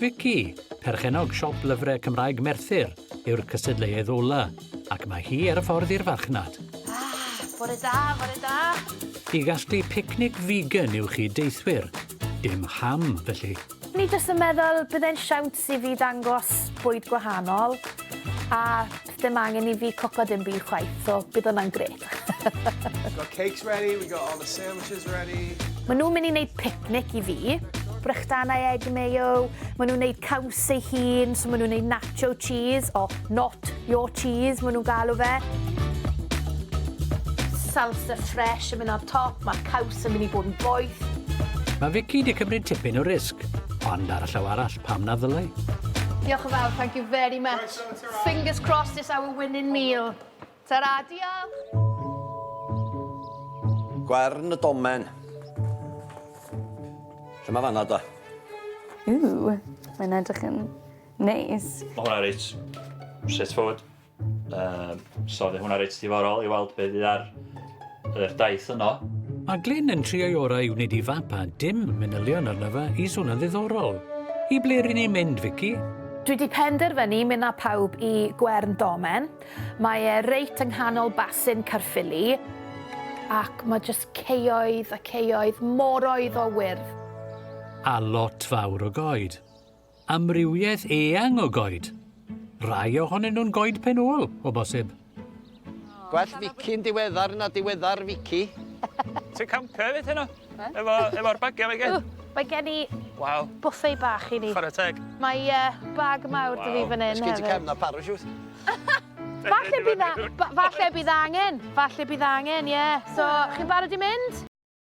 Vicky, perchennog siop lyfrau Cymraeg Merthyr, yw'r cystadleuaeth ola, ac mae hi ar y ffordd i'r farchnad. Ah, bore da, bore da. I gasglu picnic vegan i'w chyd-deithwyr. Dim ham, felly. Ni jyst yn meddwl bydde'n siawns i fi dangos bwyd gwahanol a dim angen i fi cwco dim byd chwaith, so bydd hwnna'n grêt. Got cakes ready, we got all the sandwiches ready. Maen nhw'n mynd i wneud picnic i fi. Brechdanau egg mayo, maen nhw'n wneud caws ei hun, so maen nhw'n wneud nacho cheese, o not your cheese, maen nhw'n galw fe. Salsa fresh yn mynd ar top, mae caws yn mynd i bod yn boeth. Mae Vicky 'di cymryd tipyn o risg, ond ar y llaw arall, pam na ddylai? Diolch yn fawr, thank you very much. Fingers crossed it's our winning meal. Ta-ra, diolch! Gwern y Domen. Lle mae fanna da? Ooh, mae'n edrych yn neis. Mae hwnna reit straightforward. So fydd hwnna reit diddorol i weld beth fydd ar yr daith yno. Mae Glyn yn trio'i orau i wneud i fap a dim manylion arno fe i swnio'n ddiddorol. I ble ry'n ni'n mynd, Vicky? Dwi 'di penderfynu mynd â pawb i Gwern Domen. Mae e reit yng nghanol basin Caerffili ac mae jyst ceoedd a ceoedd, moroedd o wyrdd. A lot fawr o goed. Amrywiaeth eang o goed. Rai ohonyn nhw'n goed pen ôl, o bosib. Gwell Vicky'n diweddar na diweddar Vicky. Ti'n campio hefyd heno? Efo'r bagiau 'ma i gyd? Mae gen i buffet bach i ni. Chwarae teg. Mae bag mawr 'da fi fan hyn Oes gen ti hefyd. cefn a parachute? Falle bydd, falle bydd angen, falle bydd angen, ie. Yeah. So, chi'n barod i mynd?